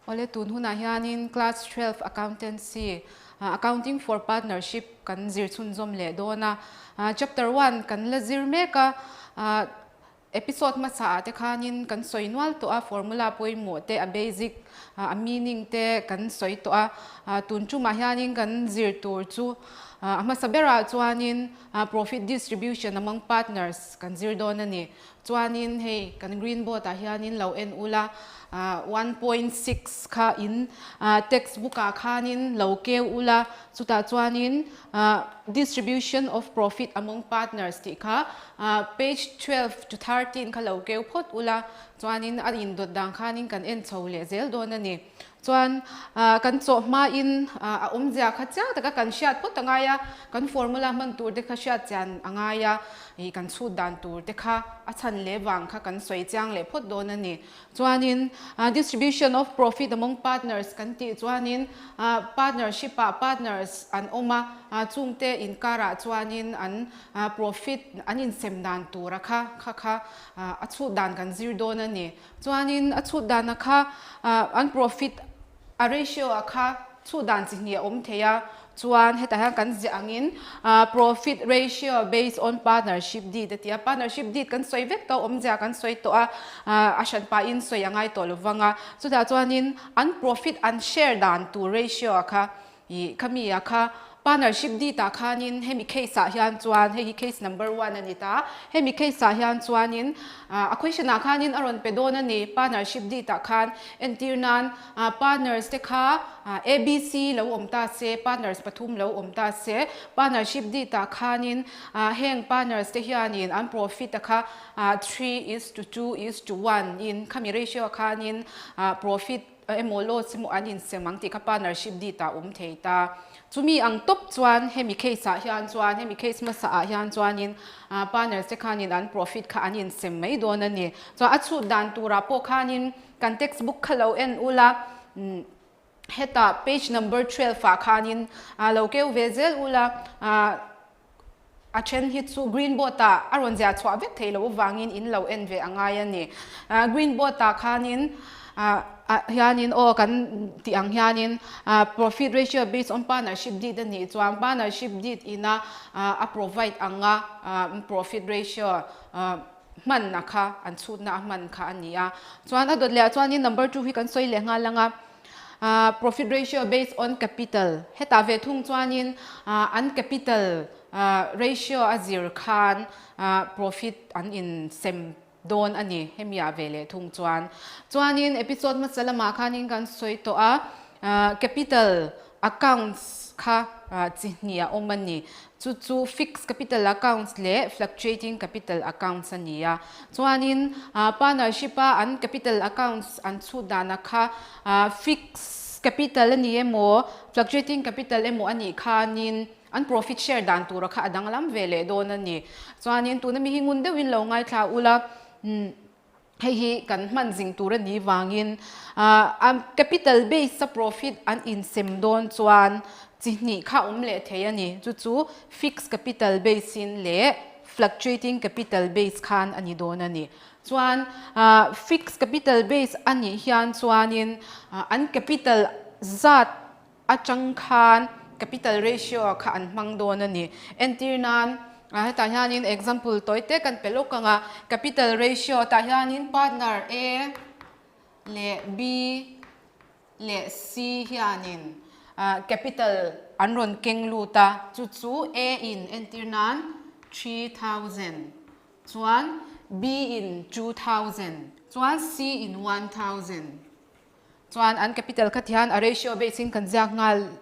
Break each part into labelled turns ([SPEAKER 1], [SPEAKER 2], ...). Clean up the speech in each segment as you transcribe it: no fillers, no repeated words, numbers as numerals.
[SPEAKER 1] Awle tun hunah hianin Class 12 Accountancy, Accounting for Partnership kan zir chhunzawm leh dawn a. Chapter 1 kan la zir mek a, episode hmasa ah te khanin kan sawi nual tawh a, formula pawimawh te, a basic, a meaning te kan sawi tawh a. Tun tumah hianin kan zir tur chu a hmasa berah chuanin profit distribution among partners kan zir dawn a ni. Chuanin hei kan green board ah hianin lo en ula, 1.6 kha in text book ah khanin lo keu ula, chutah chuanin distribution of profit among partners tih kha page 12 to 13 kha lo keu phawt ula, chuanin a indawt dan khanin kan en chho leh zel dawn a ni. Chuan kan chawh hmain a awmzia kha chiang taka kan hriat phawt a ngai a, kan formula hman tur te kha hriat chian a ngai a, ih kan chhut dan tur te kha a chhan leh vang kha kan sawi chiang leh phawt dawn a ni. Chuanin distribution of profit among partners kan tih chuanin partnership ah partners an awm a, chungte inkarah chuanin an profit an insem dan tura kha kha kha a chhut dan kan zir dawn a ni. Chuanin a chhut dana kha an profit a ratio ah kha chhut dan chi hnih a awm thei a, chuan hetah hian kan ziah angin profit ratio based on partnership deed a ti a, partnership deed kan sawi vek tawh awmzia kan sawi tawh a, a hran pahin sawi a ngai tawh lo vang a, chutah chuanin an profit an share dan tur ratio ah kha Ih, khami ah kha partnership deed ah khanin hemi case ah hian chuan hei hi case number one a ni ta, hemi case ah hian chuanin a question ah khanin a rawn pe dawn a ni, partnership deed ah khan entir nan partners te kha ABC lo awm ta se, partners pathum lo awm ta se, partnership deed ah khanin heng partners te hianin an profit a kha 3:2:1 in khami ratio ah khanin profit emaw loss emaw an insem ang tih kha partnership deed ah awm thei ta. Chumi ang tawp chuan hemi case ah hian chuan hemi case hmasa ah hian chuanin partners te khanin an profit kha an insem mai dawn a ni. Chuan a chhut dan turah pawh khanin kan textbook kha lo en ula hetah page number 12 ah khanin lo keu ve zel ula. A then hi chu green board ah a rawn ziah chhuah vek theih loh avangin in lo en ve a ngai a ni. Green board ah khanin hianin aw kan tih ang hianin profit ratio based on partnership deed a nih chuan partnership deed ina a provide anga profit ratio hmanna kha an chhutna a hman kha a ni a. Chuan a dawt leh ah chuanin number 2 hi kan sawi leh nghal ang a. Profit ratio based on capital hetah ve thung chuanin an capital ratio a zir khan profit an insem dawn a ni hemi ah ve leh thung chuan. Chuanin episode hmasa lamah khanin kan sawi tawh a capital accounts kha chi hnih a awm a ni. Chu chu fixed capital accounts leh fluctuating capital accounts a ni a. Chuanin partnership a an capital accounts an chhut dana kha fixed capital a ni emaw fluctuating capital emaw a nih khanin an profit share dan tura kha a danglam ve leh dawn a ni. Chuanin tuna mi hi ngun deuhin lo ngaithla ula. Hei hi kan hman zing tur a nih vangin capital base a profit an insem dawn chuan chi hnih kha awm leh thei a ni. Chu chu fixed capital base in leh fluctuating capital base khan a ni dawn a ni. Chuan fixed capital base a nih hian chuanin an capital zat atang khan capital ratio kha an hmang dawn a ni. Entir nan hetah hianin example tawi te kan pe lawk ang a, capital ratio tah hianin partner A leh B leh C hianin capital an rawn keng lut a, chu chu A in entir nan 3000 chuan B in 2000 chuan C in 1000. Chuan an capital kha tihian a ratio base in kan ziak nghal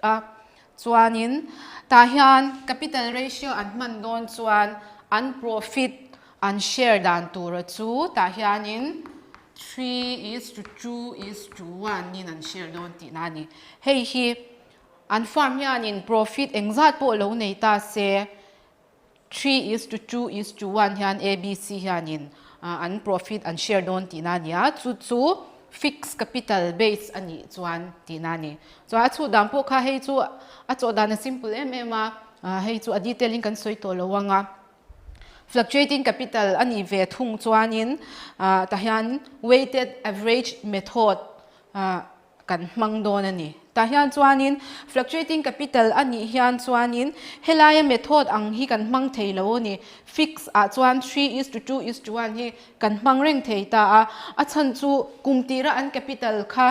[SPEAKER 1] a, chuanin tah hian capital ratio an hman dawn chuan an profit an share dan tura chu tah hianin 3:2:1 in an share dawn tihna a ni. Hei hi an firm hianin profit engzat pawh lo nei ta se 3:2:1 hian ABC hianin an profit an share dawn tihna a ni a, chu chu fixed capital base a nih chuan tihna a ni. Chuan a chhuh dan pawh kha hei chu a chawh dan a simple em em a, hei chu a detail in kan sawi tawh lo ang a. Fluctuating capital a nih ve thung chuanin tah hian weighted average method. kan hmang dawn a ni. Tah hian chuanin fluctuating capital a nih hian chuanin helaia method ang hi kan hmang thei lo a ni. Fix ah chuan 3:2:1 hi kan hmang reng thei ta a, a chhan chu kum tira an capital kha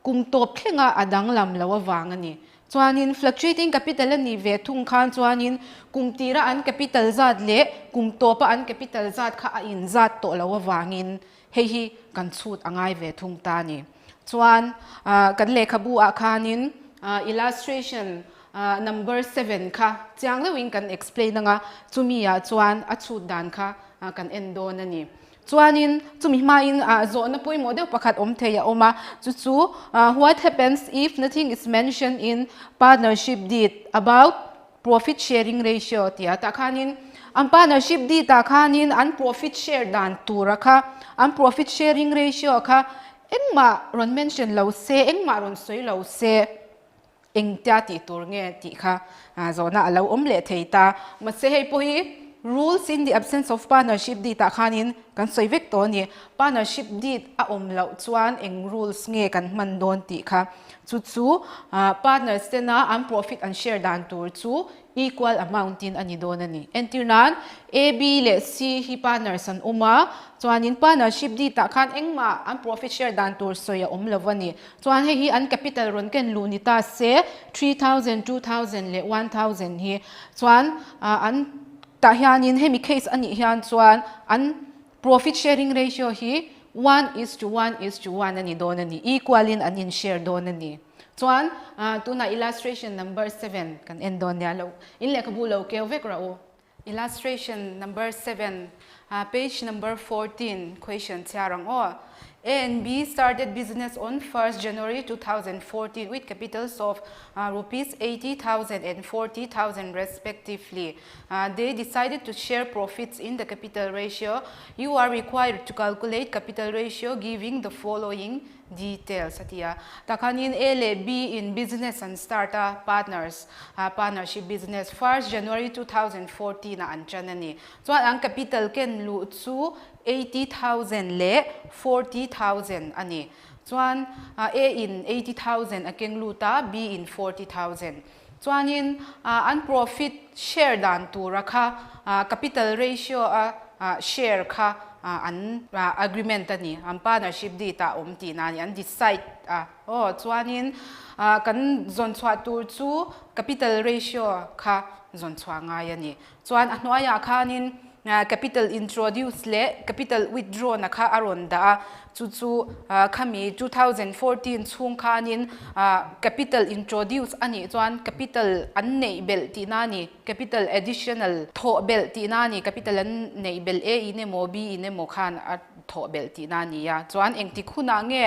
[SPEAKER 1] kum tawp thlenga a danglam lo avang a ni. Chuanin fluctuating capital a nih ve thung khan chuanin kum tira an capital zat leh kum tawpa an capital zat kha a inzat tawh lo avangin hei hi kan chhut a ngai ve thung ta a ni. Chuan kan lehkhabu ah khanin illustration number 7 kha chiang deuhin kan explain anga chumi ah chuan a chhut dan kha kan en dawn a ni. Chuanin chumi hmain zawhna pawimawh deuh pakhat awm thei a awm a, chu chu what happens if nothing is mentioned in partnership deed about profit sharing ratio tia tah khanin an partnership deed ah khanin an profit share dan tura kha an profit sharing ratio kha engmah rawn mention lo se engmah rawn sawi lo se engtia tih tur nge tih kha zawhna a lo awm leh thei ta. Mahse hei pawh hi rules in the absence of partnership deed ah khanin kan sawi vek tawh a ni. Partnership deed a awm loh chuan eng rules nge kan hman dawn tih kha Chu chu partners tena an profit an share dan tur chu equal amount in a ni dawn a ni. Entir nan A, B leh C hi partners an awm a, chuanin partnership deed ah khan engmah an profit share dan tur sawi a awm lo a ni. Chuan hei hi an capital rawn ken luh ni ta se 3000, 2000 leh 1000 hi chuan an tah hianin hemi case a nih hian chuan an Profit sharing ratio hi 1:1:1 a ni dawn a ni, equal in an in share dawn a ni. Chuan tunah illustration number 7 kan en dawn nia, lo in lehkhabu lo keu vek rawh u. Illustration number 7, page number 14 question chhiar ang aw. A and B started business on 1st January 2014 with capitals of rupees 80,000 and 40,000 respectively. They decided to share profits in the capital ratio. You are required to calculate capital ratio giving the following details a ti a. Takhanin A leh B in business an start a, partners, partnership business 1st January 2014 ah an tan a ni. Chuan an capital ken luh chu 80,000 leh 40,000 a ni. Chuan A in 80,000 a keng lut a, B in 40,000. Chuanin an profit share dan tura kha capital ratio a share kha an agreement a ni, an partnership deed ah awm tihna a ni, an decide a. Aw, chuanin kan zawn chhuah tur chu capital ratio kha zawn chhuah ngai a ni. Chuan a hnuaiah khanin capital introduce leh capital withdrawn a kha a rawn dah a, chu chu khami 2014 chhung khanin capital introduce a nih chuan capital an neih belh tihna a ni, capital additional thawh belh tihna a ni, capital an neih belh A in emaw B in emaw khan a thawh belh tihna a ni a, chuan engtik hunah nge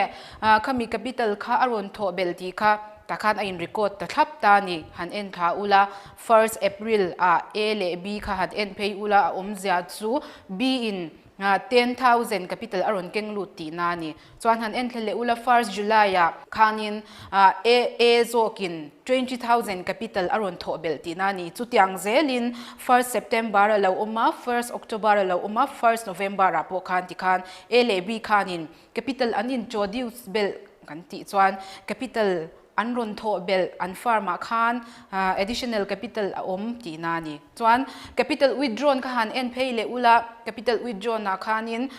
[SPEAKER 1] khami capital kha a rawn thawh belh tih kha tah khan a in record ta thlap ta a ni, han en thla ula. First April ah A leh B kha han en phei ula a awmzia chu B in 10,000 capital a rawn keng lut tihna a ni. Chuan han en thleh leh ula first July ah khanin A A zawkin 20,000 capital a rawn thawh belh tihna a ni. Chutiang zelin first September a lo awm a, first October a lo awm a, first November ah pawh khan tikhan A leh B khanin capital an introduce belh kan tih chuan capital an rawn thawh belh an firm ah khan additional capital a awm tihna a ni. Chuan capital withdrawn kha han en phei leh ula, capital withdrawn ah khanin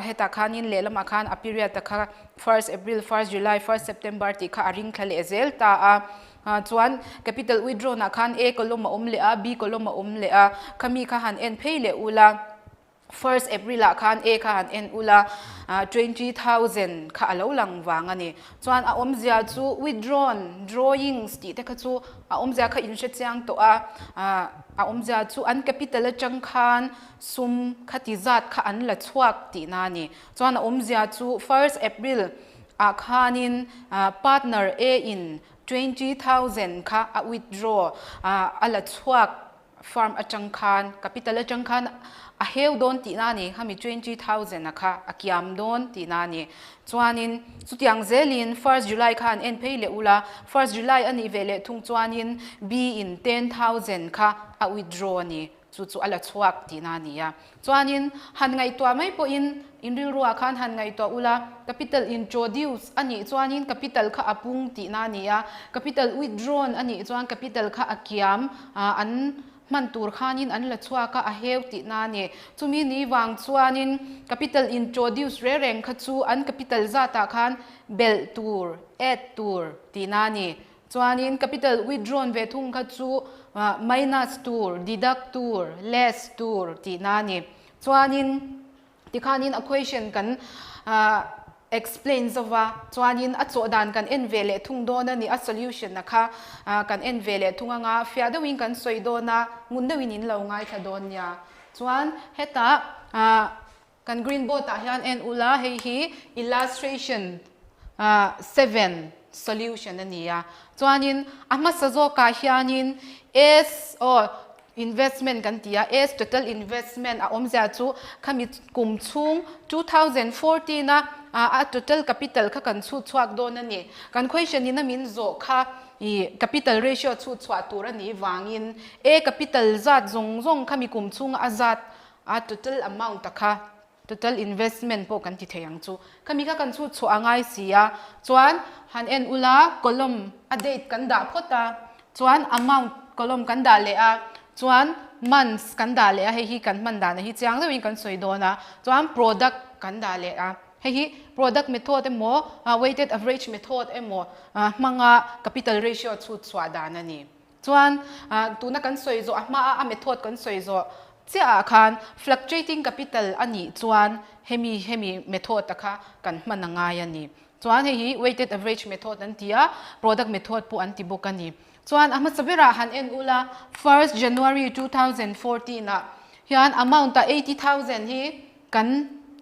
[SPEAKER 1] hetah khanin lehlamah khan a period a kha first April, first July, first September tih kha a ring thla leh zel ta a. Chuan capital withdrawn ah khan A column a awm leh a, B column a awm leh a, khami kha han en phei leh ula. First April ah khan A kha han en ula, 20,000 kha a lo lang vang a ni. Chuan a awmzia chu withdrawn, drawings tih te kha chu a awmzia kha in hre chiang tawh a, a awmzia chu an capital atang khan sum khati zat kha an la chhuak tihna a ni. Chuan a awmzia chu first April ah khanin partner A in 20,000 kha a withdraw, a la chhuak Firm atang khan, capital atang khan a heu dawn tihna a ni, khami 20,000 a kha a kiam dawn tihna a ni. Chuanin chutiang zelin first July khan en phei leh ula, first July a nih ve leh thung chuanin B in 10,000 kha a withdraw a ni. Chu chu a la chhuak tihna a ni a. Chuanin han ngaihtuah mai pawhin in rilruah khan han ngaihtuah ula, capital introduce a nih chuanin capital kha a pung tihna a ni a, capital withdrawn a nih chuan capital kha a kiam an hman tur khanin an la chhuak a, a heu tihna a ni. Chumi ni vang chuanin capital introduce reng reng kha chu an capital zatah khan belh tur, add tur tihna a ni. Chuanin capital withdrawn ve thung kha chu minus tur, deduct tur, less tur tihna a ni. Chuanin tikhanin a question kan explain zova, chuanin a chawh dan kan en ve leh thung dawn a ni, a solution a kha kan en ve leh thung anga fiah deuhin kan sawi dawn a, ngun deuhin in lo ngaithla dawn nia. Chuan hetah Kan green board ah hian en ula hei hi illustration 7 solution a ni a. Chuanin a hmasa zawkah hianin S aw investment kan ti a, S total investment a awmzia chu khami kum chhung 2014 a a total capital kha kan chhut chhuak dawn a ni. Kan question in a min zawh kha i capital ratio chhut chhuah tur a nih vangin A capital zat zawng zawng khami kum chhunga a zat A total amount a kha total investment pawh kan ti thei ang chu. Khami kha kan chhut chhuah a ngai si a, chuan han en ula column a date kan dah phawt a, chuan amount column kan dah leh a, chuan months kan dah leh a, hei hi kan hman dan a hi chiang deuhin kan sawi dawn a, chuan product kan dah leh a, hei hi product method emaw weighted average method emaw hmanga capital ratio chhut chhuah dan a ni. Chuan tuna kan sawi zawh a hmaa a method kan sawi zawh chiahah khan fluctuating capital a nih chuan hemi hemi method a kha kan hman a ngai a ni. Chuan hei hi weighted average method an ti a, product method pawh an ti bawk a ni. Chuan a hmasa berah han en ula first January 2014 ah hian amount a 80,000 hi kan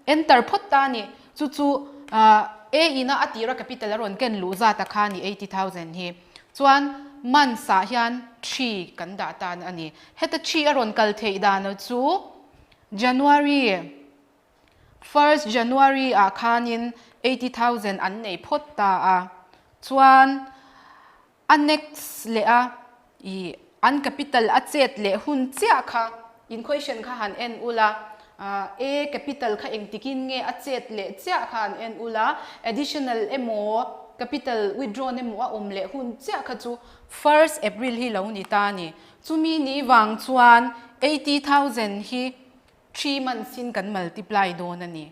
[SPEAKER 1] enter phawt ta a ni. Chu chu A ina a tira capital a rawn ken luh zat a kha a ni 80,000 hi. Chuan months ah hian thi kan dah tan a ni. Heta thi a rawn kal theih dan chu January, first January ah khanin 80,000 an nei phawt ta a. Chuan a next leh a i an capital a chet leh hun chiah kha in question kha han en ula A capital kha engtikin nge a chet leh chiah kha han en ula additional emaw capital withdrawn emaw a awm leh hun chiah kha chu first April hi lo ni ta a ni. Chumi ni vang chuan 80,000 hi 3 months in kan multiply dawn a ni.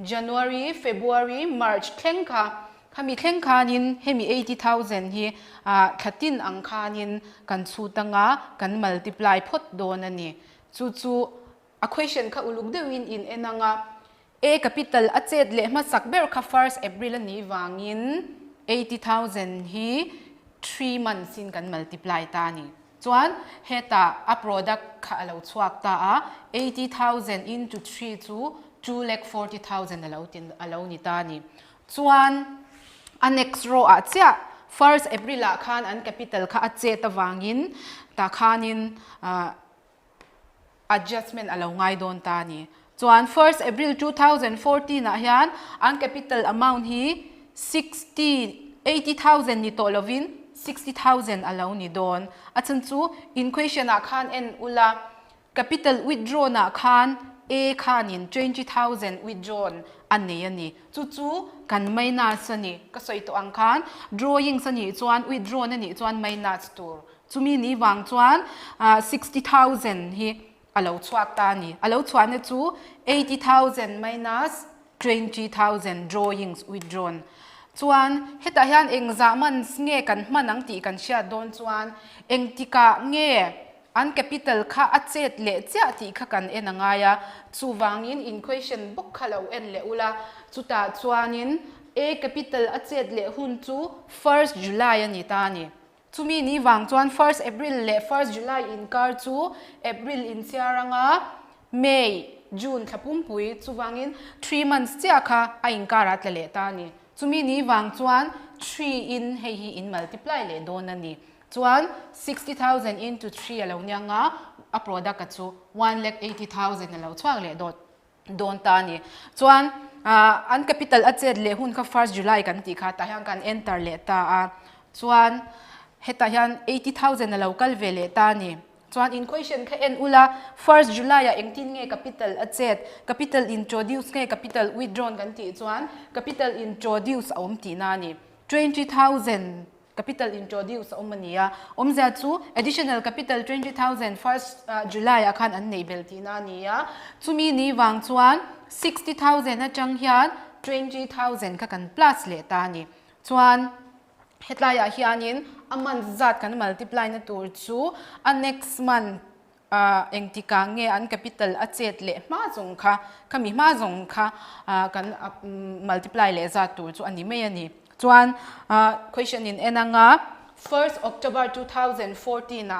[SPEAKER 1] January, February, March thleng kha, khami thleng khanin hemi 80,000 hi thla tin ang khanin kan chhut anga kan multiply phawt dawn a ni. Chu chu a question kha uluk deuhin in en anga A capital a chet leh hmasak ber kha first April a nih vangin 80,000 hi 3 months in kan multiply ta a ni. Chuan hetah a product kha a lo chhuak ta a, 80,000 into 3 chu 2,40,000 a lo ti a lo ni ta a ni. Chuan a next row ah chiah first April ah khan an capital kha a chet avangin tah khanin adjustment a lo ngai dawn ta a ni. Chuan first April 2014 ah hian an capital amount hi 60 80,000 ni tawh lovin 60,000 a lo ni dawn. A chhan chu in question ah khan en ula capital withdrawn ah khan A khanin 20,000 withdrawn a nei a ni. Chu chu kan minus a ni. Ka sawi tawh ang khan drawings a nih chuan withdrawn a nih chuan minus tur. Chumi ni vang chuan 60,000 hi a lo chhuak ta a ni. A lo chhuahna chu 80,000 minus 20,000 drawings withdrawn. Chuan hetah hian engzah months nge kan hman ang tih kan hriat dawn chuan engtikah nge an capital kha a chet leh chiah tih kha kan en a ngai a. Chuvangin in question bawk kha lo en leh ula. Chutah chuanin A capital a chet leh hun chu first July a ni ta a ni. Chumi ni vang chuan first April leh first July inkar chu April inchhiar anga May, June thla pumpui chuvangin 3 months chiah kha a inkarah tla leh ta a ni. Chumi ni vang chuan 3 in hei hi in multiply leh dawn a ni. Chuan 60,000 into 3 a lo nia nga a product a chu 1,80,000 a lo chhuak leh dawn dawn ta a ni. Chuan an capital a chet leh hun kha first July kan tih kha tah hian kan enter leh ta a. Chuan hetah hian 80,000 a lo kal ve leh ta a ni. Chuan in question kha en ula, first July ah engtin nge capital a chet, capital introduce nge capital withdrawn kan tih chuan capital introduce a awm tihna a ni. 20,000 capital introduce a awm a ni a, awmzia chu additional capital 20,000 first July ah khan an neih belh tihna a ni a, chumi ni vang chuan 60,000 atang hian 20,000 kha kan plus leh ta a ni. Chuan hetlaiah hianin a month zat kan multiply na tur chu a next month ah engtikah nge an capital a chet leh hma zawng kha khami hma zawng kha kan multiply leh zat tur chu a ni mai a ni. Chuan question in en anga first October 2014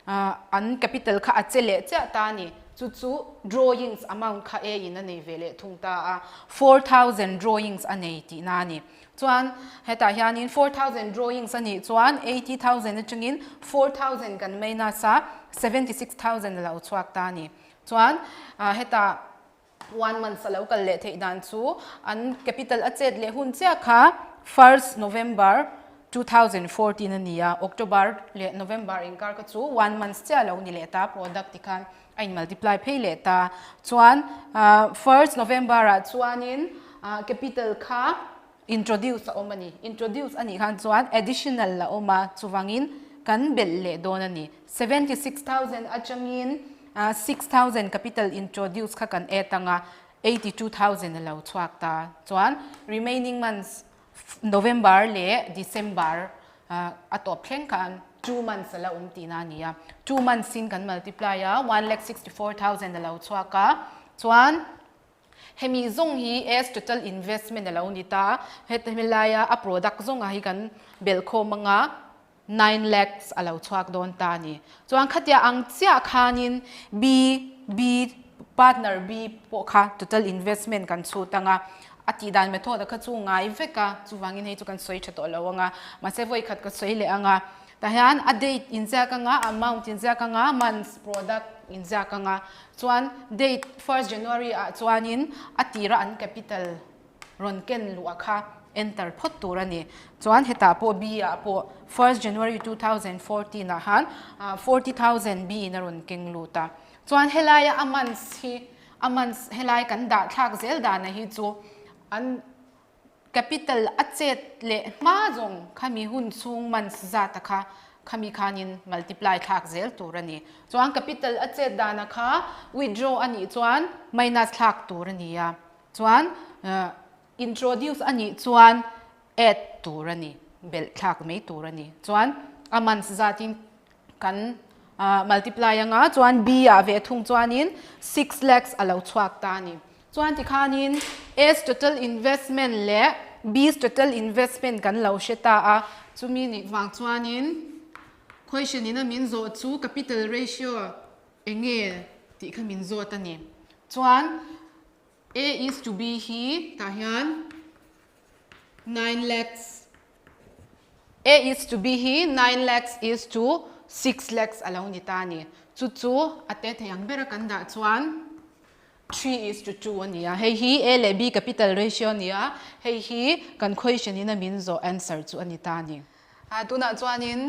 [SPEAKER 1] ah an capital kha a che leh chiah ta a ni. Chu chu drawings amount kha A in a nei ve leh thung ta a, 4000 drawings a nei tihna a ni. Chuan hetah hianin 4000 drawings a nih chuan 80,000 atangin 4000 kan minus a, 76,000 a lo chhuak ta a ni. Chuan hetah one month a lo kal leh theih dan chu an capital a chet leh hun chiah kha first November 2014 a ni a, October leh November inkar kha chu one month chiah a lo ni leh ta, product ti khan a in multiply phei leh ta. Chuan first November ah chuanin capital kha introduce a awm a ni, introduce a nih khan chuan additional a awm a, chuvangin kan belh leh dawn a ni. 76,000 atangin 6,000 capital introduce kha kan add anga 82,000 a lo chhuak ta. Chuan remaining months November leh December a tawp thleng khan 2 months a la awm tihna a ni a. 2 months in kan multiply a, 1,64,000 a lo chhuak a. Chuan hemi zawng hi as total investment a lo ni ta. Heti laia a product zawnga hi kan belh khawm anga 9 lakhs a lo chhuak dawn ta a ni. Chuan khatia ang chiah khanin B B partner B pawh kha total investment kan chhut anga a tih dan method a kha chu ngai vek a, chuvangin hei chu kan sawi tha tawh lo anga mahse vawi khat ka sawi leh anga tah hian a date inziak anga amount inziak anga months product inziak anga chuan date first January ah chuanin a tira an capital rawn ken luh a kha enter phawt tur a ni. Chuan hetah pawh B ah pawh first January 2014 ah khan 40,000 B in a rawn keng lut a. Chuan helaia a months hi a months helai kan dah thlak zel dana hi chu an capital a chet leh hma zawng khami hun chhung months zat a kha khami khanin multiply thlak zel tur a ni. Chuan capital a chet dana kha withdraw a nih chuan minus thlak tur a ni a. Chuan introduce a nih chuan add tur a ni, belh thlak mai tur a ni. Chuan a months zatin kan multiply anga chuan B ah ve thung chuanin 6 lakhs a lo chhuak ta a ni. Chuan tikhanin A's total investment leh B's total investment kan lo hre ta a, chumi nih vang chuanin question in a min zawh chu capital ratio enge tih kha min zawt a ni. Chuan A is to B hi tah hian 9 lakhs, A is to B hi 9 lakhs is to 6 lakhs a lo ni ta a ni. Chu chu a te thei ang bera kan dah chuan 3 is to 2 a ni a. Hei hi A leh B capital ratio a ni a, hei hi kan question in a min zawh answer chu a ni ta a ni. Tunah chuanin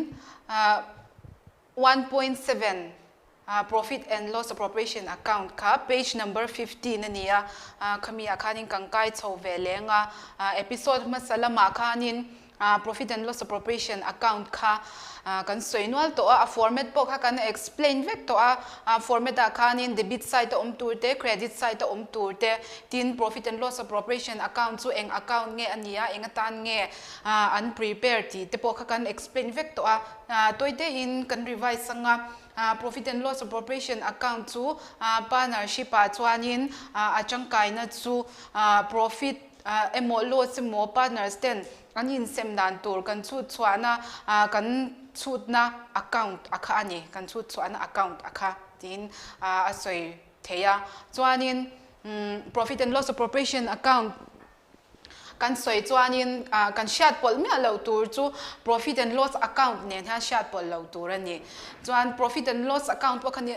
[SPEAKER 1] 1.7 profit and loss appropriation account kha page number 15 a ni a, khami ah khanin kan kai chho ve leng a. Episode hmasa lamah khanin profit and loss appropriation account kha kan sawi nual tawh a, a format pawh kha kan explain vek tawh a. Format ah khanin debit side a awm tur te, credit side a awm tur te, tin profit and loss appropriation account chu eng account nge a ni a, eng atan nge an prepare tih te pawh kha kan explain vek tawh a. Toite in kan revise anga profit and loss appropriation account chu partnership ah chuanin a tangkaina chu profit emaw loss emaw partners ten an insem dan tur kan chhut chhuahna kan chhutna account a kha a ni, kan chhut chhuahna account a kha tiin a sawi thei a. Chuanin profit and loss appropriation account kan sawi chuanin kan hriat pawlh miah loh tur chu profit and loss account nen hian hriat pawlh loh tur a ni. Chuan profit and loss account pawh khanin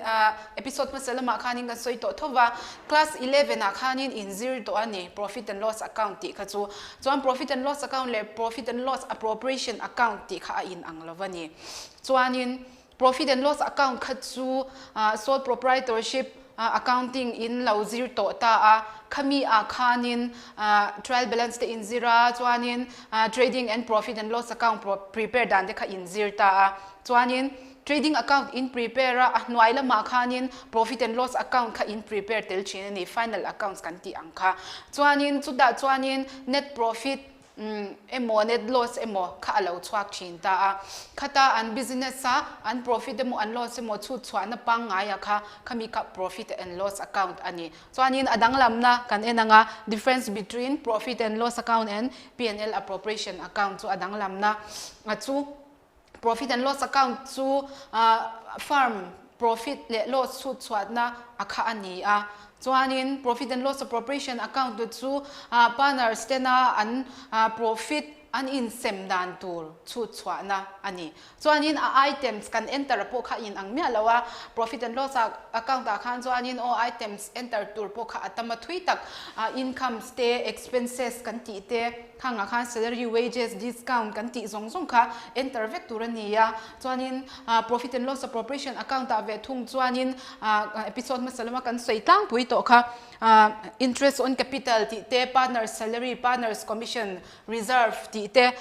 [SPEAKER 1] episode hmasa lamah khanin kan sawi tawh tho va, class 11 ah khanin inzir tawh a ni profit and loss account tih kha chu. Chuan profit and loss account leh profit and loss appropriation account tih kha a inang lo a ni. Chuanin. Profit and loss account kha chu sole proprietorship accounting in lo zir tawh ta a, khami ah khanin trial balance te in zir a, chuanin trading and profit and loss account prepare dan te kha in zir ta a, chuanin trading account in prepare a, a hnuai lamah khanin profit and loss account kha in prepare tel thin a ni, final accounts kan tih ang kha. Chuanin chutah chuanin net profit emaw net loss emaw kha a lo chhuak thin ta a, khata an business a an profit emaw an loss emaw chhut chhuahna pangngai a kha khami kha profit and loss account a ni. Chuanin a danglamna kan en anga difference between profit and loss account and P&L appropriation account chu a danglamna a chu Profit and loss account chu firm profit leh loss chhut chhuatna a kha a ni a. Chuanin profit and loss appropriation account chu partners tena an profit an insem dan tur chhut chhuahna a ni. Chuanin a items kan enter pawh kha in ang miah lo a, profit and loss account ah khan chuanin aw items enter tur pawh kha a tam a thui tak, incomes te expenses kan tih te, Khangah khan salary, wages, discount kan tih zawng zawng kha enter vek tur a ni a. Chuanin profit and loss appropriation account ah ve thung chuanin episode hmasa lama kan sawi tlangpui tawh kha interest on capital tih te, partners salary, partners commission, reserve tih te,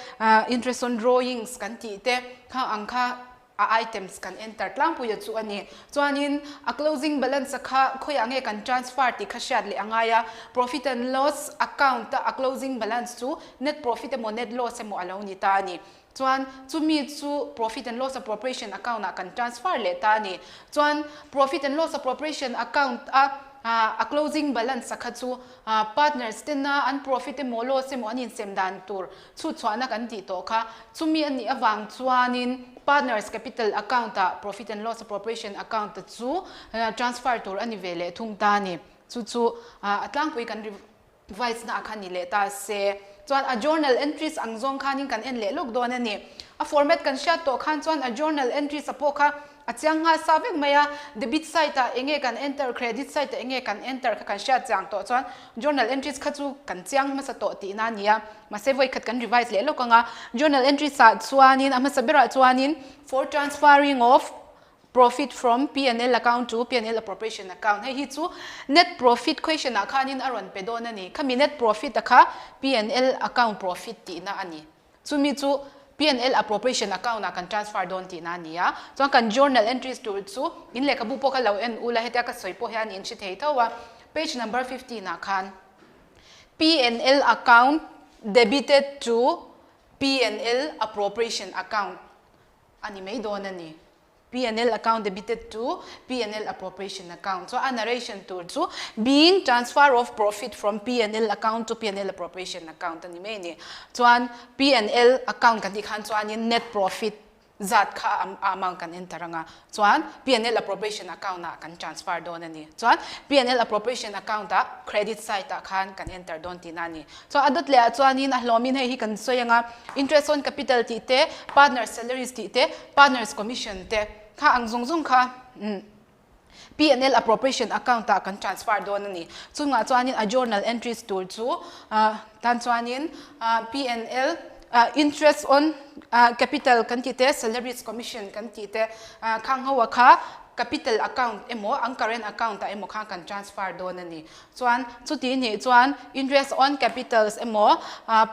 [SPEAKER 1] interest on drawings kan tih te khang ang kha a items kan enter tlangpui a chu a ni. Chuanin a closing balance a kha khawiah nge kan transfer tih kha hriat leh a ngai a, profit and loss account a a closing balance chu net profit emaw net loss emaw a lo ni ta a ni. Chuan chumi chu profit and loss appropriation account ah kan transfer leh ta a ni. Chuan profit and loss appropriation account a a closing balance a kha chu partners tena an profit emaw loss emaw an insem dan tur Chhutchhuahna kan tih tawh kha chumi a nih avang chuanin Partners Capital Account ah Profit and Loss Appropriation Account chu transfer tur a ni ve leh thung ta a ni. Chu chu a tlangpui kan revise na ah khan ni leh ta se. Chuan a journal entries ang zawng khanin kan en leh lawk dawn a ni. A format kan hriat tawh khan chuan a journal entries a pawh kha A chiang nghal sa vek mai a, debit side ah enge kan enter, credit side ah enge kan enter kha kan hriat chiang tawh chuan journal entries kha chu kan chiang hmasa tawh tihna a ni a. Mahse vawikhat kan revise leh lawk ang a, journal entries ah chuanin a hmasa berah chuanin for transferring of profit from P&L account to P&L appropriation account hei hi chu net profit question ah khanin a rawn pe dawn a ni. Khami net profit a kha P&L account profit tihna a ni. Chumi chu P&L appropriation account ah kan transfer dawn tihna a ni a, chuan kan journal entries tur chu in lehkhabu pawh kha lo en ula hetia ka sawi pawh hian in hre thei tho a, page number 15 ah khan P&L account debited to P&L appropriation account a ni mai dawn a ni. P&L account debited to P&L appropriation account. Chuan a narration tur chu being transfer of profit from P&L account to P&L appropriation account a ni mai a ni. Chuan P&L account kan tih khan chuanin net profit zat kha a amount kan enter anga chuan P&L appropriation account ah kan transfer dawn a ni. Chuan P&L appropriation account ah credit side ah khan kan enter dawn tihna a ni. Chuan a dawt leh ah chuanin a hlawmin hei hi kan sawi anga interest on capital tih te, partner salaries tih te, Partners Commission te kha ang zawng zawng kha P&L Appropriation Account ah kan transfer dawn a ni. Chungah chuanin a journal entries tur chu tan chuanin P&L Interest on Capital kan tih te, Salaries Commission kan tih te khang ho a kha Capital Account emaw ang Current Account ah emaw khan kan transfer dawn a ni. Chuan chuti nih chuan Interest on Capitals emaw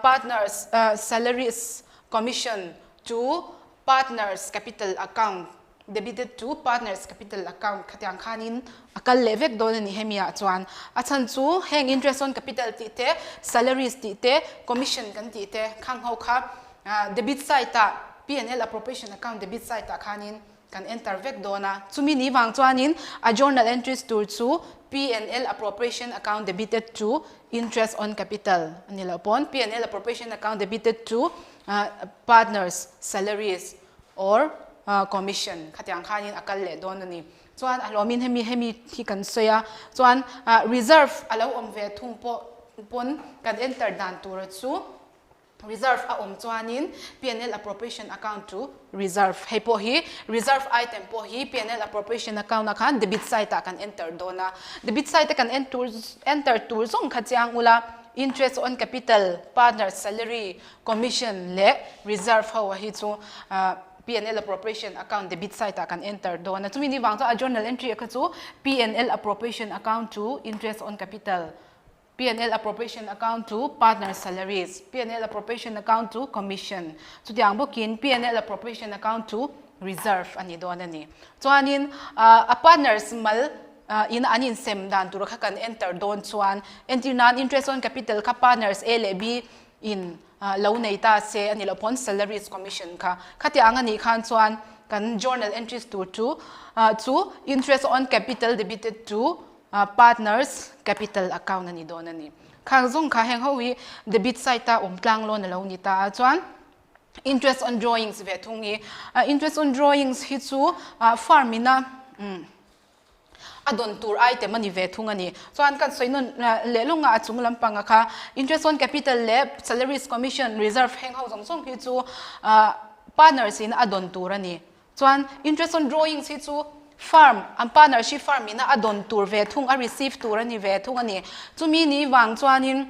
[SPEAKER 1] Partners Salaries Commission to Partners Capital Account, Debited to Partners Capital Account khatiang khanin a kal leh vek dawn a ni hemi ah chuan. A chhan chu heng interest on capital tih te, salaries tih te, commission kan tih te khang ho kha debit side ah P&L Appropriation Account debit side ah khanin kan enter vek dawn a. Chumi ni vang chuanin a journal entries tur chu P&L Appropriation Account debited to Interest on Capital a ni loh pawn P&L Appropriation Account debited to Partners salaries or commission khatiang khanin a kal leh dawn a ni. Chuan a hlawmin hemi hemi hi kan sawi a, chuan reserve a lo awm ve thung pawh pawn kan enter dan tura chu reserve a awm chuanin P&L appropriation account to reserve hei pawh hi reserve item pawh hi P&L appropriation account ah khan debit side ah kan enter dawn a, debit side a kan enter tur zawng kha chiang ula interest on capital, partner salary, commission leh reserve ho hi chu. P&L appropriation account debit side ah kan enter dawn a, chumi ni vang chuan a journal entry kha chu P&L appropriation account to interest on capital, P&L appropriation account to partner salaries, P&L appropriation account to commission, chutiang bawkin P&L appropriation account to reserve a ni dawn a ni. Chuanin a partners mal in an insem dan tur kha kan enter dawn chuan entir nan interest on capital kha partners A leh B in lo nei ta se a ni loh pawn salaries commission kha khati ang a nih khan chuan kan journal entries tur chu chu interest on capital debited to partners capital account a ni dawn a ni. Khang zawng kha heng ho hi debit side a awm tlang lawn a lo ni ta a chuan interest on drawings ve thung hi interest on drawings hi chu firm ina a dawn tur item a ni ve thung a ni. Chuan kan sawi nawn leh lawngah a chung lampanga kha interest on capital leh salaries commission reserve heng ho zawng zawng hi chu partners in a dawn tur a ni. Chuan interest on drawings hi chu firm an partnership firm ina a dawn tur ve thung a receive tur a ni ve thung a ni. Chumi ni vang chuanin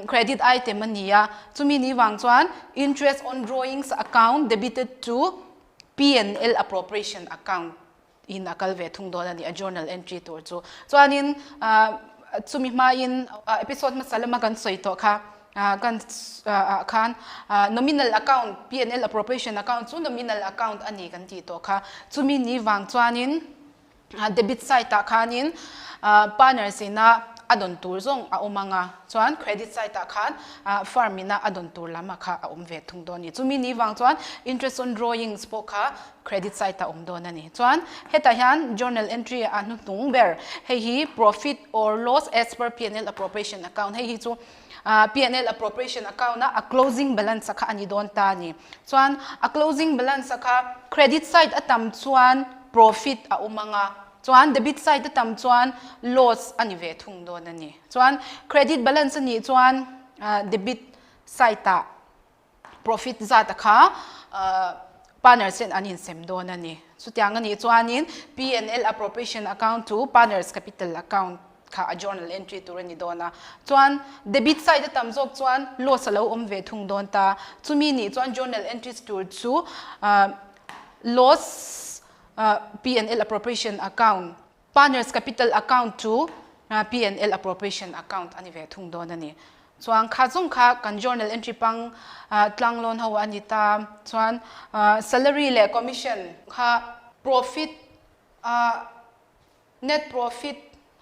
[SPEAKER 1] credit item a ni a, chumi ni vang chuan interest on drawings account debited to P&L appropriation account in a kal ve thung dawn a ni a journal entry tur chu. Chuanin chumi hmain episode hmasa lama kan sawi tawh kha kan ah khan nominal account P&L appropriation account chu nominal account a ni kan tih tawh kha. Chumi ni vang chuanin debit side ah khanin partners ina a dawn tur zawng a awm ang a, chuan credit side ah khan firm ina a dawn tur lam ah kha a awm ve thung dawn a ni. Chumi ni vang chuan interest on drawings pawh kha credit side a awm dawn a ni. Chuan hetah hian journal entry a hnuhnung ber hei hi profit or loss as per P&L appropriation account hei hi chu P&L appropriation account a a closing balance a kha a ni dawn ta a ni. Chuan a closing balance a kha credit side a tam chuan profit a awm ang a, chuan debit side a tam chuan loss a ni ve thung dawn a ni. Chuan credit balance a nih chuan debit side ah profit zat a kha partners ten an insem dawn a ni. Chutiang a nih chuanin P&L appropriation account chu partners capital account kha a journal entry tur a ni dawn a. Chuan debit side a tam zawk chuan loss a lo awm ve thung dawn ta. Chumi nih chuan journal entries tur chu loss P&L appropriation account Partners capital account chu P&L appropriation account a ni ve thung dawn a ni. Chuan kha zawng kha kan journal entry pang tlang lawn ho a ni ta. Chuan salary leh commission kha profit net profit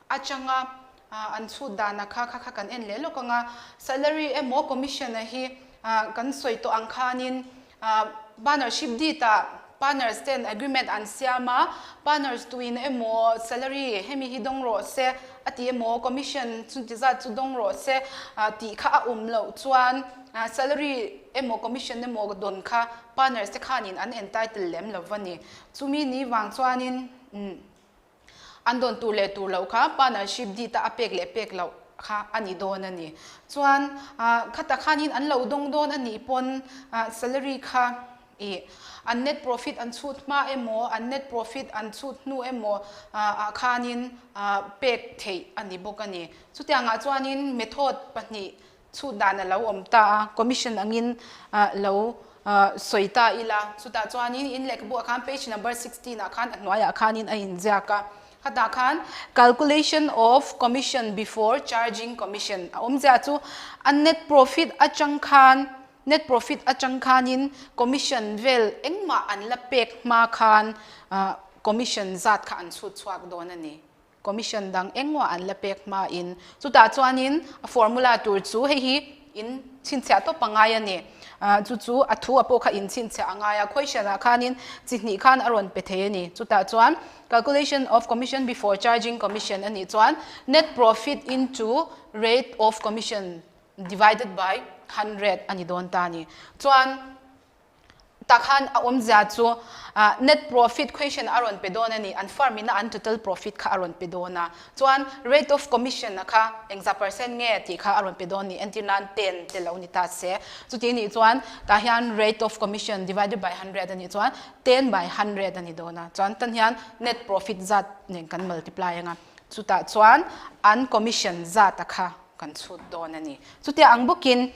[SPEAKER 1] atanga an chhut dana kha kha kha kan en leh lawk ang a. Salary emaw commission a hi kan sawi tawh ang khanin Partnership deed ah partners ten agreement an siam a, partners tuin emaw salary hemi hi dawng rawh se a ti emaw commission chunti zat chu dawng rawh se tih kha a awm loh chuan salary emaw commission emaw dawn kha partners te khanin an entitle lem lo va ni. Chumi ni vang chuanin An dawn tur leh tur loh kha partnership deed a a pek leh pek loh kha a ni dawn a ni. Chuan khata khanin an lo dawng dawn a nih pawn salary kha ih an net profit an chhut hma emaw an net profit an chhut hnu emaw ah khanin pek theih a ni bawk a ni. Chutiangah chuanin method pahnih Chhut dan a lo awm ta a, commission angin lo sawi ta ila. Chutah chuanin in lehkhabu ah khan page number 16 ah khan a hnuaiah khanin a inziak a. Khatah khan calculation of commission before charging commission a awmzia chu a net profit atang khan net profit atang khanin commission vel engmah an la pek hma khan commission zat kha an chhut chhuak dawn a ni. Commission dang engmaw an la pek hmain chutah chuanin a formula tur chu hei hi in chhinchhiah tawp a ngai a ni. Chu chu a thu a pawh kha in chhinchhiah a ngai a, question ah khanin chi hnih khan a rawn pe thei a ni. Chutah chuan calculation of commission before charging commission a nih chuan net profit into rate of commission divided by 100 a ni dawn ta a ni. Chuan Tak khan a awmzia chu net profit question a rawn pe dawn a ni, an firm ina an total profit kha a rawn pe dawn a, chuan rate of commission a kha engzah percent nge tih kha a rawn pe dawn a ni, entir nan 10 te lo ni ta se, chuti nih chuan tah hian rate of commission divided by 100 a nih chuan 10 by 100 a ni dawn a, chuan tan hian net profit zat nen kan multiply anga, chutah chuan an commission zat a kha kan chhut dawn a ni. Chutia ang bawkin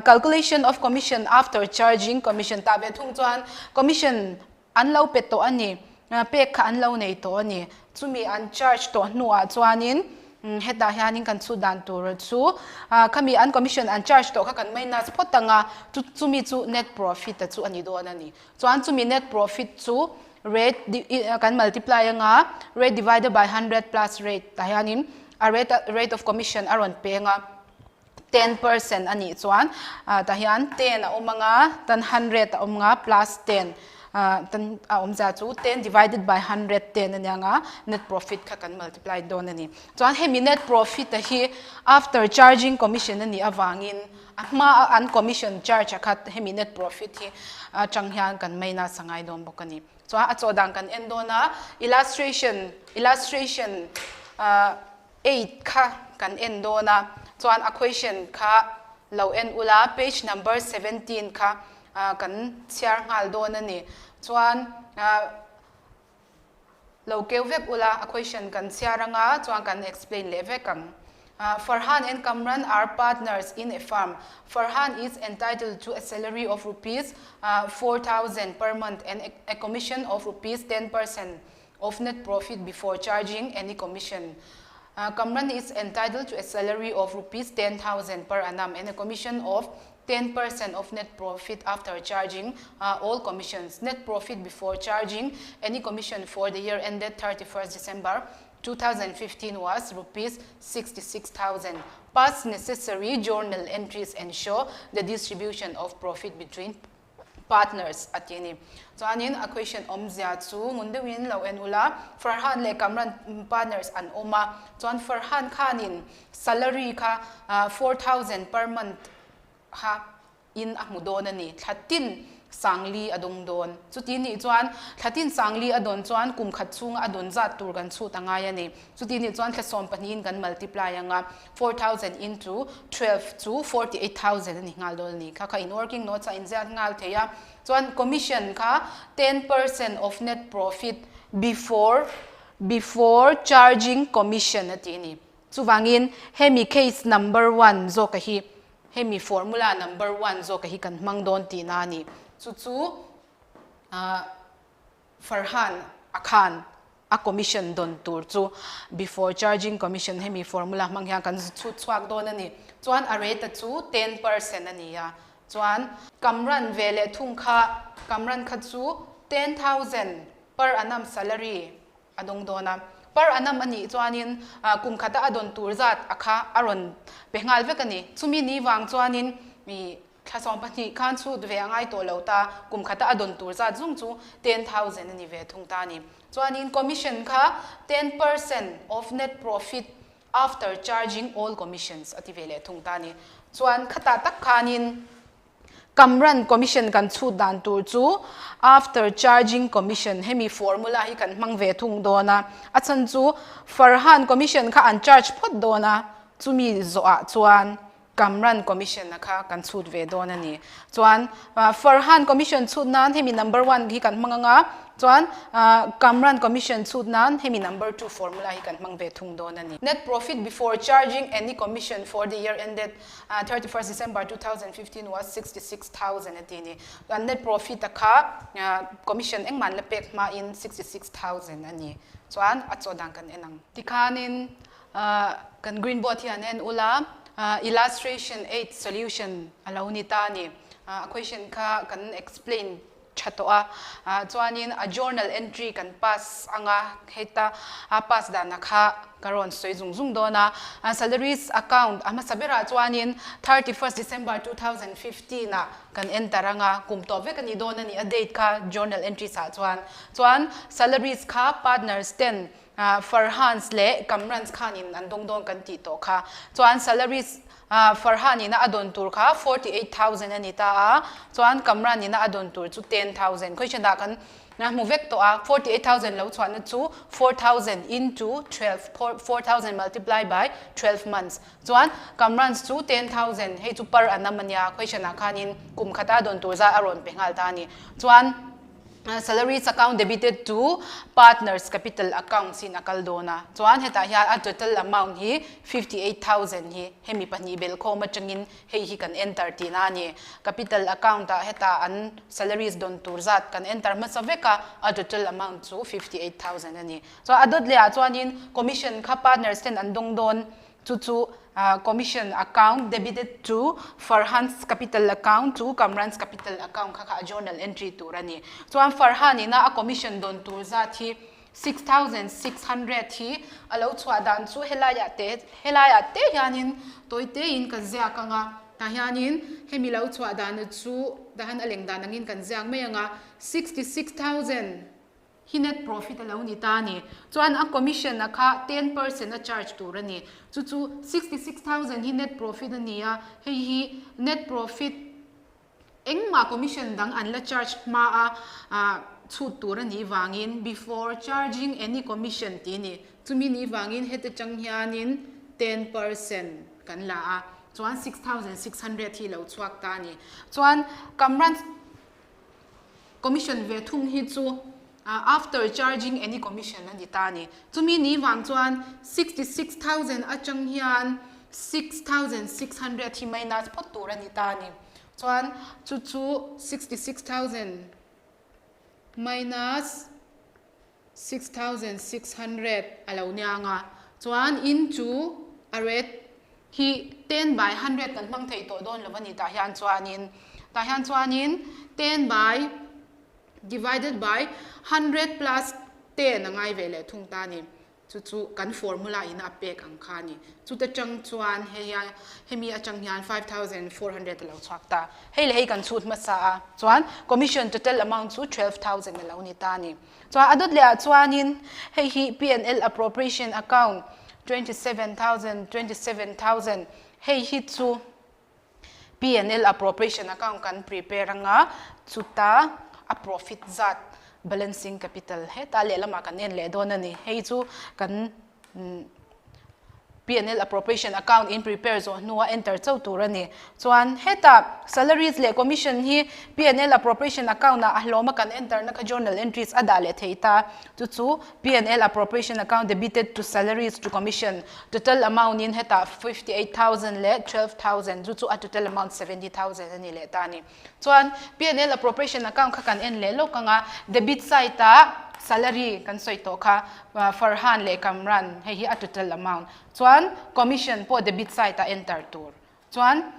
[SPEAKER 1] Calculation of commission after charging commission tah ve thung chuan commission an lo pe tawh a ni, pek kha an lo nei tawh a ni. Chumi an charge tawh hnuah chuanin hetah hianin kan chhut dan tur chu khami an commission an charge tawh kha kan minus phawt ang a, chumi chu net profit a chu a ni dawn a ni. Chuan chumi net profit chu rate kan multiply anga rate divided by 100 plus rate tah hianin a rate rate of commission a rawn peng a, 10% a nih chuan tah hian 10 a awm anga tan 100 a awm anga plus 10 tan a awmzia chu 10 divided by 110 a nia anga net profit kha kan multiply dawn a ni. Chuan hemi net profit a hi after charging commission a nih avangin a hma a an commission charge a kha hemi net profit hi atang hian kan minus a ngai dawn bawk a ni. Chuan a chawh dan kan en dawn a illustration illustration 8 kha kan en dawn a, chuan a question kha lo en ula, page number 17 kha kan chhiar nghal dawn a ni. Chuan lo keu vek ula, a question kan chhiar anga chuan kan explain leh vek ang. Farhan and Kamran are partners in a farm. Farhan is entitled to a salary of rupees 4,000 per month and a commission of rupees 10% of net profit before charging any commission. Kamran is entitled to a salary of rupees 10,000 per annum and a commission of 10% of net profit after charging all commissions. Net profit before charging any commission for the year ended 31st December 2015 was rupees 66,000. Pass necessary journal entries and show the distribution of profit between partners a ti a ni. Chuanin a question awmzia chu ngun deuhin lo en ula, Farhan leh Kamran partners an awm a, chuan Farhan khanin salary kha 4,000 per month kha in a hmu dawn a ni, thla tin sangli a dawng dawn. Chuti nih chuan thla tin sangli a dawn chuan kum khat chhunga a dawn zat tur kan chhut a ngai a ni. Chuti nih chuan thla sawm pahnihin kan multiply anga 4,000 into 12 chu 48,000 a ni nghal dawn a ni. Kha kha in working notes a inziak nghal thei a. Chuan commission kha 10% of net profit before before charging commission a tih a ni. Chuvangin hemi case number one zawka hi hemi formula number one zawka hi kan hmang dawn tihna a ni. Chu chu Farhan a khan a commission dawn tur chu before charging commission hemi formula hmang hian kan chhut chhuak dawn a ni. Chuan a rate chu 10% a ni a. Chuan Kamran ve leh thung kha Kamran kha chu 10,000 per annum salary a dawng dawn a. Per annum a nih chuanin kum khata a dawn tur zat a kha a rawn pe nghal vek a ni. Chumi ni vang chuanin mi Thla 12 khan chhut ve a ngai tawh lo ta, kum khata a dawn tur zat zung chu 10,000 a ni ve thung ta a ni. Chuanin commission kha 10% of net profit after charging all commissions a ti ve leh thung ta a ni. Chuan khatah tak khanin Kamran commission kan chhut dan tur chu after charging commission hemi formula hi kan hmang ve thung dawn a, a chhan chu Farhan commission kha an charge phawt dawn a, chumi zawhah chuan Kamran Commission a kha kan chhut ve dawn a ni. Chuan Farhan Commission chhut nan hemi number one hi kan hmang anga, chuan Kamran Commission chhut nan hemi number two formula hi kan hmang ve thung dawn a ni. Net profit before charging any commission for the year ended 31st December 2015 was 66,000 a ti a ni. Chuan net profit a kha commission engmah an la pek hmain 66,000 a ni. Chuan a chaw dan kan en ang. Tikhanin Kan green board hi an en ula, illustration 8 solution a lo ni ta a ni. A question kha kan explain tha tawh a, chuanin a journal entry kan pass anga heta a pass dana kha ka rawn sawi zung zung dawn a. Salaries account a hmasa berah chuanin 31st December 2015 ah kan enter anga kum tawh vek a ni dawn a ni a date kha journal entries ah chuan. Chuan salaries kha partners ten Farhans leh Kamrans khanin an dawng dawn kan tih tawh kha. Chuan salaries Farhan ina a dawn tur kha 48,000 a ni ta a, chuan Kamran ina a dawn tur chu 10,000. Khawichhanah kan hmu vek tawh a, 48,000 lo chhuahna chu 4,000 into 12, 4,000 multiply by 12 months. Chuan Kamrans chu 10,000, hei chu per annum a nia, khawichhanah khanin kum khata a dawn tur zat a rawn pe nghal ta a ni. Chuan. Salaries account debited to partners capital accounts in a kal dawn a, chuan hetah hian a total amount hi 58,000 hi hemi pahnih belhkhawm atangin hei hi kan enter tihna a ni. Capital account ah hetah an salaries dawn tur zat kan enter hmasa vek a, a total amount chu 58,000 a ni. Chuan a dawt leh ah chuanin commission kha partners ten an dawng dawn. Chu chu commission account debited to Farhan's capital account to Kamran's capital account kha kha a journal entry tur a ni. Chuan Farhan ina a commission dawn tur zat hi 6600 hi a lo chhuah dan chu helaiah te helaiah te hianin tawi tein kan ziak ang a, tah hianin hemi lo chhuah dan chu tah hian a leng dan angin kan ziak mai ang a, 66,000. Hi net profit a lo ni ta a ni. Chuan a commission a kha 10% a charge tur a ni. Chu chu 66,000 hi net profit a ni a, hei hi net profit engmah commission dang an la charge hma a chhut tur a nih vangin before charging any commission tih a ni. Chumi nih vangin heti chang hianin 10% kan la a, chuan 6,600 hi lo chhuak ta a ni. Chuan Kamran. Commission ve thung hi chu after charging any commission a ni ta a ni. Chumi ni vang chuan 66,000 atang hian 6,600 hi minus phawt tur a ni ta a ni. Chuan chu chu 66,000 minus 6,600 a lo nia ang a. Chuan in chu a rate hi ten by hundred kan hmang thei tawh dawn lo a ni tah hian chuanin tah hian chuanin ten by divided by hundred plus ten a ngai ve leh thung ta a ni. Chu chu kan formula in a pek ang kha a ni. Chuta tang chuan hei hian hemi atang hian 5400 a lo chhuak ta. Hei leh hei kan chhut hmasa a, chuan commission total amount chu 12000 a lo ni ta a ni. Chuan a dawt leh ah chuanin hei hi P&L appropriation account 27000, 27000 hei hi chu P&L appropriation account kan prepare anga chuta a profit zat balancing capital heta lehlamah kan en leh dawn a ni. Hei chu kan P&L appropriation account in prepare zawh hnua enter chauh tur a ni. Chuan hetah salaries leh commission hi P&L appropriation account ah a hlawm a kan enter na kha journal entries a dah leh thei ta. Chu chu P&L appropriation account debited to salaries to commission total amount in hetah 58,000 leh 12,000 chu chu a total amount 70,000 a ni leh ta a ni. Chuan P&L appropriation account kha kan en leh lawk ang a, debit side ah salary kan sawi tawh kha Farhan leh Kamran hei hi a total amount. Chuan commission pawh debit side ah enter tur. Chuan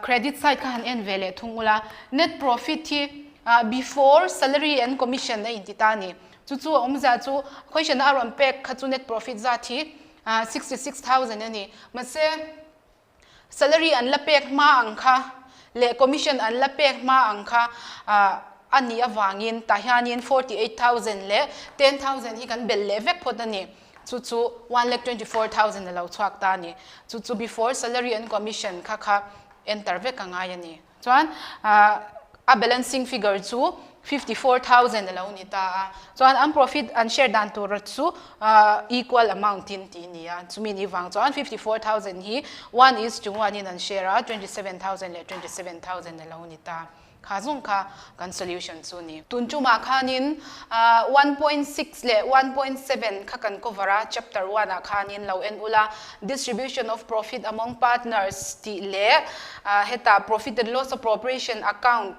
[SPEAKER 1] credit side kha han en ve leh thung ula, net profit hi before salary and commission a inti ta a ni. Chu chu a awmzia chu question a rawn pek kha chu net profit zat hi 66,000 a ni. Mahse Salary an la pek hma ang kha leh commission an la pek hma ang kha a nih avangin tah hianin 48,000 leh 10,000 hi kan belh leh vek phawt a ni. Chu chu 1,24,000 a lo chhuak ta a ni. Chu chu before salary and commission kha kha enter vek a ngai a ni. Chuan a balancing figure chu 54,000 a lo ni ta a. Chuan an profit an share dan tur chu equal amount in tih a ni a. Chumi ni vang chuan 54,000 hi one is to one in an share a, 27,000 leh 27,000 a lo ni ta. Kha zawng kha kan solution chu a ni. Tun tumah khanin 1.6 leh 1.7 kha kan cover a, chapter one ah khanin lo en ula, distribution of profit among partners tih leh Hetah profit and loss appropriation account,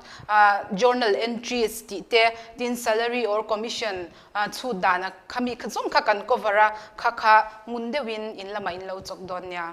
[SPEAKER 1] journal entries tih te, tin salary or commission chhut dana khami kha zawng kha kan cover a, kha kha ngun deuhin in lamah in lo chawk dawn nia.